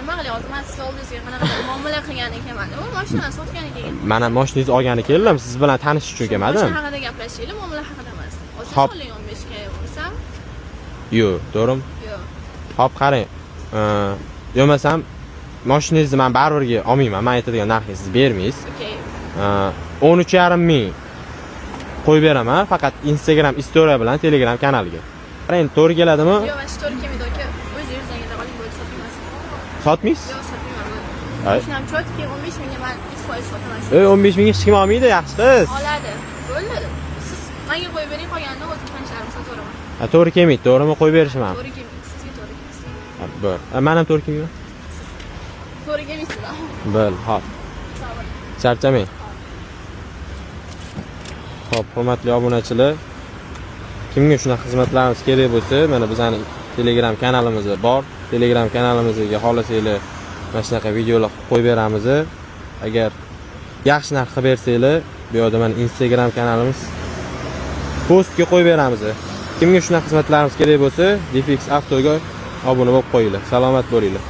Nima qilyapsiz? Man siz oldingizga qanaqa muomala qilgani kelmadim. U mashinani sotgani kelgan. Mana mashinangizni olgani keldim, siz bilan tanishish uchun kelmadim. Mashina haqida gaplashaylik, muomala haqida emas. Olsa Hop. oling, 15 ga bo'lsam, Yo'q, to'g'rimi? Yo'q. Hop, qarang. Bo'lmasam mashinangizni man baribirga olmayman. Man aytadigan narxga siz bermaysiz. Okey. 13,5 ming qo'yib beraman, faqat Instagram история bilan Telegram kanaliga. Qarang, to'g'ri keladimi? Yo'q, mana shu to'g'ri kelmaydi, aka. O'zi yuzdan oling, bo'ldi, sotmayman. Sotmaysiz? Yo'q, sotmayman. Ay. Mashinam чёткий, 15 mingga man 100% sotaman. Ey, 15 mingga hech kim olmaydi, yaxshi qiz. Oladi. Bo'ldi. Siz menga qo'yib bering, qolganini o'zim tanishlarim sotaveraman. Ha, to'g'ri kelmaydi, to'g'rimi? Qo'yib berishim ham. To'g'ri kelmaydi, sizga to'g'ri kelmaydi. Ha, bir. Ha, man ham to'g'ri kelmayman. To'g'ri kelmaysiz. Bil, hop. Sog' bo'ling. Charchamang. Xo'p, hurmatli obunachilar, kimga shunaqa xizmatlarimiz kerak bo'lsa, mana bizani Telegram kanalimiz bor. Telegram kanalimizga xohlasanglar mana shunaqa videolar qilib qo'yib beramiz. Agar yaxshi narx qilib bersanglar, bu yoqda mana Instagram kanalimiz postga qo'yib beramiz. Kimga shunaqa xizmatlarimiz kerak bo'lsa, Dfx Avtoga obuna bo'lib qo'yinglar. Salomat bo'linglar.